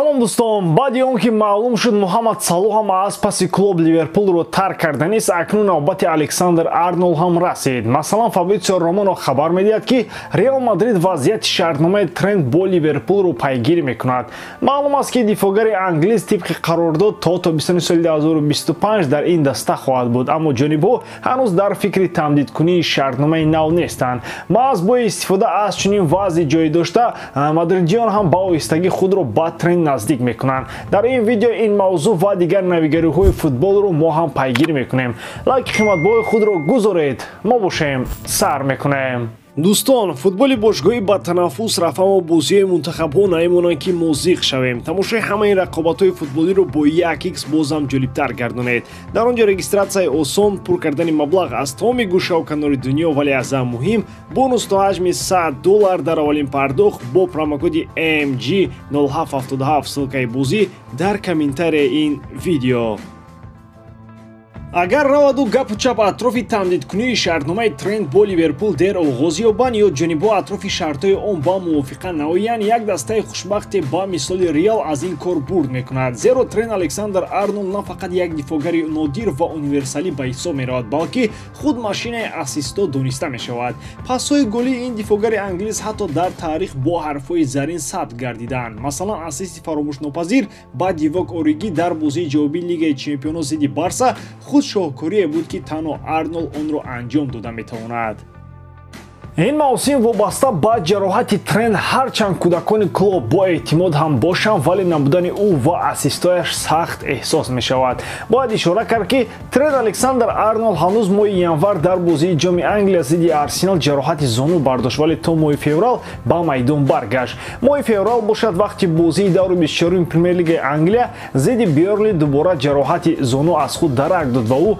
Салом дӯстон, баъди он ки маълум шуд Муҳаммад Салоҳ ҳам аз паси клуб Ливерпулро тарк карданист, акнун навбати Александр Арнолд ҳам расид. Масалан, Фабритсио Романо хабар медиҳад, ки Реал Мадрид вазъияти шартномаи Трент бо Ливерпулро пайгирӣ мекунад. Маълум аст, ки дифоъгари англис тибқи қарордод то тобистони соли 2025 дар ин даста хоҳад буд, аммо ҷонибҳо ҳанӯз дар фикри тамдидкунии шартномаи нав нестанд. Маҳз бо истифода аз чунин вазъи ҷой дошта, мадридиён ҳам ба оҳистагӣ худро ба Трент наздик мекунанд. Дар ин видео ин мавзӯъ ва дигар навигариҳои футболро мо ҳам пайгирӣ мекунем. Лайки қиматбоҳои худро гузоред, мо бошем сар мекунем. Дӯстон, футболи бошгоҳӣ ба танаффус рафт, аммо бозиҳои мунтахабҳо намемонанд, ки мо зиқ шавем. Тамошои ҳамаи рақобатҳои футболиро бо 1x бозам ҷолибтар гардонед. Дар он ҷо регистратсияи осон, пур кардани маблағ аз тамоми гӯшаву канори дунё, вале аз ҳама муҳим бонус то ҳаҷми $100 дар аввалин пардохт бо промокоди MG0777. Ссылкаи бозӣ дар комментарияи ин видео. Агар раваду гапу чап атрофи тамдидкунии шартномаи Трент бо Ливерпул дер оғоз ёбанд ё ҷонибҳо атрофи шартҳои он ба мувофиқа наоянд, як дастаи хушбахте ба мисоли Реал аз ин кор бурд мекунад. Зеро Трент Александр Арнолд на фақат як дифоъгари нодир ва универсалӣ ба ҳисоб меравад, балки худ машинаи ассистҳо дониста мешавад. Пасҳои голии ин дифоъгари англис ҳатто дар таърих бо ҳарфҳои зарин сабт гардиданд. Масалан, ассисти фаромӯшнопазир ба Дивок Ориги дар бозии ҷавобии Лигаи чемпионот зидди Барса худ шоҳкорие буд, ки танҳо Арнолд онро анҷом дода метавонад. Ин мавсим вобаста ба ҷароҳати Трент ҳарчанд кӯдакони клуб бо эътимод ҳам бошанд, вале набудани ӯ ва ассистҳояш сахт эҳсос мешавад. Бояд ишора кард, ки Трент Александр Арнолд ҳанӯз моҳи январ дар бозии ҷоми Англия зидди Арсенал ҷароҳати зону бардошт, вале то моҳи феврал ба майдон баргашт. Моҳи феврал бошад, вақти бозии даври 24-уми Премер-лигаи Англия зидди Бернли дубора ҷароҳати зону аз худ дарак дод ва ӯ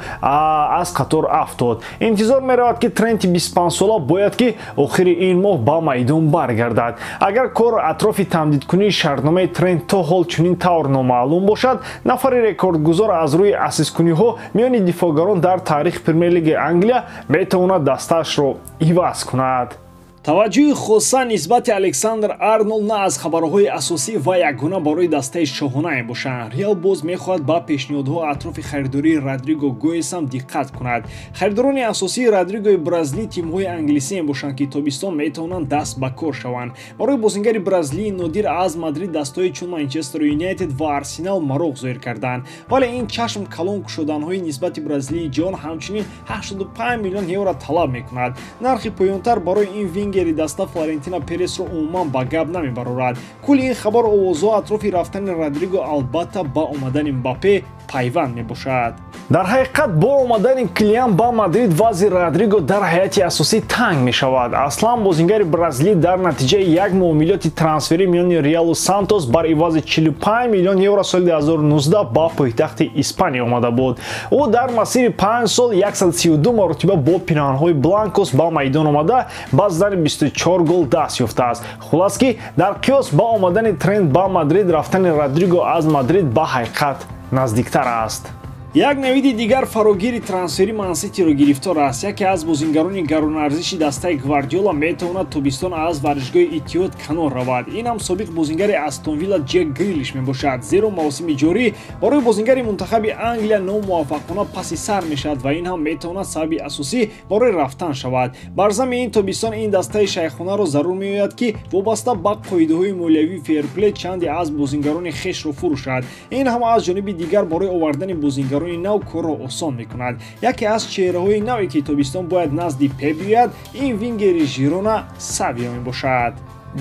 аз қатор афтод. Интизор меравад, ки Тренти 25сола бояд ки охири ин моҳ ба майдон баргардад. Агар кор атрофи тамдидкунии шартномаи Трент то ҳол чунин тавр номаълум бошад, нафари рекордгузор аз рӯи ассисткуниҳо миёни дифоъгарон дар таърихи Премер-лигаи Англия метавонад дастаашро иваз кунад. Таваҷҷӯҳи хоса нисбати Александр Арнолд на аз хабарҳои асосӣ ва ягона барои дастаи шоҳона мебошанд. Реал боз мехоҳад ба пешниҳодҳо атрофи харидории Родриго Гоэс ҳам диққат кунад. Харидорони асосии Родригои бразилӣ тимҳои англисӣ мебошанд, ки тобистон метавонанд даст ба кор шаванд. Барои бозингари бразилии нодир аз Мадрид дастҳои чун Манчестер Юнайтед ва Арсенал мароқ зоҳир карданд. Вале ин чашм калон кушоданҳои нисбати бразилии ҷон ҳамчунин 85 миллион евро талаб мекунад. Нархи поёнтар барои ин вингери даста Флорентина Пересро умуман ба гап намебарорад. Кулли ин хабару овозҳо атрофи рафтани Родриго албатта ба омадани Мбаппе пайванд мебошад. Дар ҳақиқат, бо омадани Килиан ба Мадрид вазъи Родриго дар ҳайати асосӣ танг мешавад. Аслан бозингари бразилӣ дар натиҷаи як муомилоти трансферӣ миёни Реалу Сантос бар ивази 45 миллион евро соли 2019 ба пойтахти Испания омада буд. Ӯ дар масири 5 сол 132 маротиба бо пиранҳои бланкос ба майдон омада, ба задани 24 гол даст ёфтааст. Хулас ки дар қиёс ба омадани Трент ба Мадрид рафтани Родриго аз Мадрид ба ҳақиқат наздиктар аст. Як навиди дигар фарогири трансфери Манситиро гирифтор аст. Яке аз бозингарони гаронарзиши дастаи Гвардиола метавонад тобистон аз варзишгоҳи Иттиҳод канор равад. Ин ҳам собиқ бозингари Астон Вилла Ҷек Грилиш мебошад, зеро мавсими ҷорӣ барои бозингари мунтахаби Англия номуваффақона паси сар мешавад ва ин ҳам метавонад сабаби асосӣ барои рафтан шавад. Бар зами ин тобистон ин дастаи шайхонаро зарур меояд, ки вобаста ба қоидаҳои молиявии ферплей чанде аз бозингарони хешро фурӯшад. Ин ҳам аз ҷониби дигар барои овардани бозингарони нав корро осон мекунад. Яке аз чеҳраҳои наве, ки тобистон бояд назди Пеп биёяд, ин вингери Жирона Савио мебошад.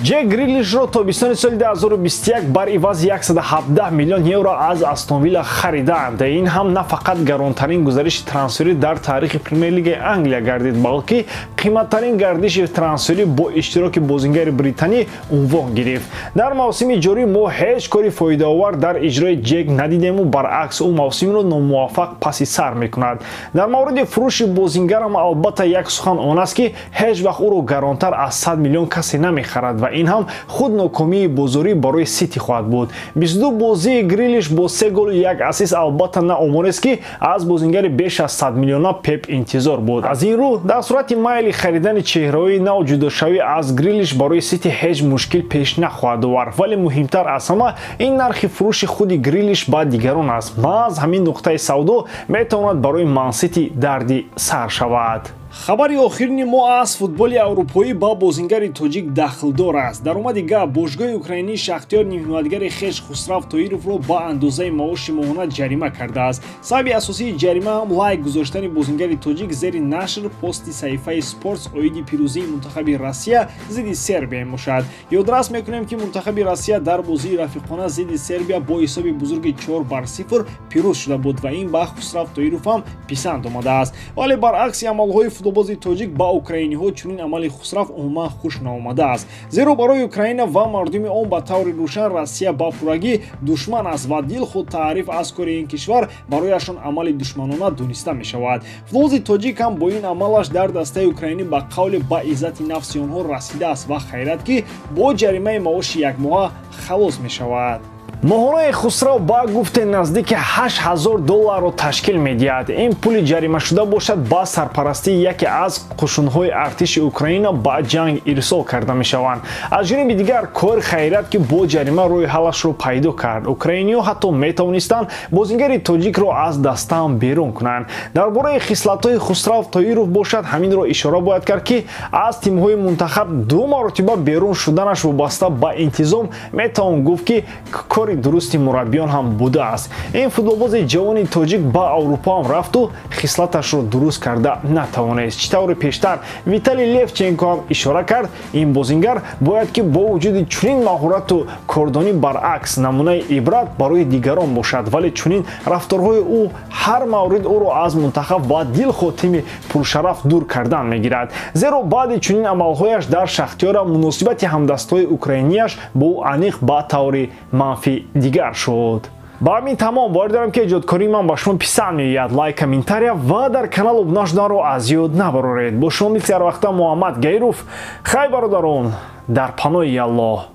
Ҷек Грилишро тобистони соли 2021 бар ивази 117 миллион евро аз Астон Вилла харидаанд. Ин ҳам на фақат гаронтарин гузариши трансферӣ дар таърихи Премер-лигаи Англия гардид, балки қиматтарин гардиши трансферӣ бо иштироки бозингари британӣ унвон гирифт. Дар мавсими ҷорӣ мо ҳеҷ кори фоидаовар дар иҷрои Ҷек надидему, баръакс, ӯ мавсимро номуваффақ паси сар мекунад. Дар мавриди фурӯши бозингарам албатта як сухан он аст, ки ҳеҷ вақт ӯро гаронтар аз 100 миллион касе намехарад. ва ин ҳам худ нокомии бозорӣ барои Сити хоҳад буд. 22 бозии Грилиш бо 3 голу 1 ассист албатта на оморест, ки аз бозингари беш аз 100 миллиона Пеп интизор буд. Аз ин рӯ, дар сурати майли харидани чеҳраҳои нав, ҷудошавӣ аз Грилиш барои Сити ҳеҷ мушкил пеш нахоҳад овард. Вале муҳимтар аз ҳама ин нархи фурӯши худи Грилиш ба дигарон аст. Маҳз ҳамин нуқтаи савдо метавонад барои Ман-Сити дарди сар шавад. Хабари охирини мо аз футболи аврупоӣ ба бозингари тоҷик дахлдор аст. Даромади гап, бошгоҳи украинии Шахтёр нимҳимоятгари хеш Хусрав Тоировро ба андозаи маоши моҳона ҷарима кардааст. Сабаби асосии ҷарима ҳам лайк гузоштани бозингари тоҷик зери нашр пости саҳифаи Спортс оиди пирӯзии мунтахаби Россия зидди Сербия мебошад. Ёдрас мекунем, ки мунтахаби Россия дар бозии рафиқона зидди Сербия бо ҳисоби бузурги 4-0 пирӯз шуда буд ва ин ба Хусрав Тоиров ҳам писанд омадааст. Вале баръакси амалҳои футболбози тоҷик, ба украиниҳо чунин амали Хусрав умуман хуш наомадааст, зеро барои Украина ва мардуми он ба таври рӯшан Россия ба пуррагӣ душман аст ва дилхуд таъриф аз кори ин кишвар барояшон амали душманона дониста мешавад. Футболбози тоҷик ҳам бо ин амалаш дар дастаи украинӣ ба қавли ба иззати нафси онҳо расидааст ва хайрат, ки бо ҷаримаи маоши якмоҳа халос мешавад. Моҳонаи Хусрав ба гуфте наздики 8000 долларро ташкил медиҳад. Ин пули ҷаримашуда бошад, ба сарпарастии яке аз қушунҳои артиши Украина ба ҷанг ирсол карда мешаванд. Аз ҷониби дигар, кори хайрият, ки бо ҷарима рӯи ҳаллашро пайдо кард. Украиниҳо ҳатто метавонистанд бозингари тоҷикро аз дастаам берун кунанд. Дар бораи хислатҳои Хусрав Тоиров бошад, ҳаминро ишора бояд кард, ки аз тимҳои мунтахаб ду маротиба берун шуданаш вобаста ба интизом метавон гуфт, ки кори дурусти мураббиён ҳам будааст. Ин футболбози ҷавони тоҷик ба Аврупо ҳам рафту хислаташро дуруст карда натавонист. Чӣ тавре пештар Виталий Левченко ҳам ишора кард, ин бозингар бояд ки бо вуҷуди чунин маҳорату кордонӣ баръакс намунаи ибрат барои дигарон бошад, вале чунин рафторҳои ӯ ҳар маврид ӯро аз мунтахаб ва дилхоҳ тими пуршараф дур кардан мегирад, зеро баъди чунин амалҳояш дар Шахтёра муносибати ҳамдастҳои украинияш бо ӯ аниқ ба таври манфӣ дигар шуд. Ба ҳамин тамом. Бовар дорам, ки эҷодкории ман ба шумо писанд меояд. Лайк, комментария ва дар канал обуна шуданро аз ёд набароред. Бо шумо мисли ҳарвақта Муҳаммад Гайров. Хай, бародарон, дар паноҳи Аллоҳ.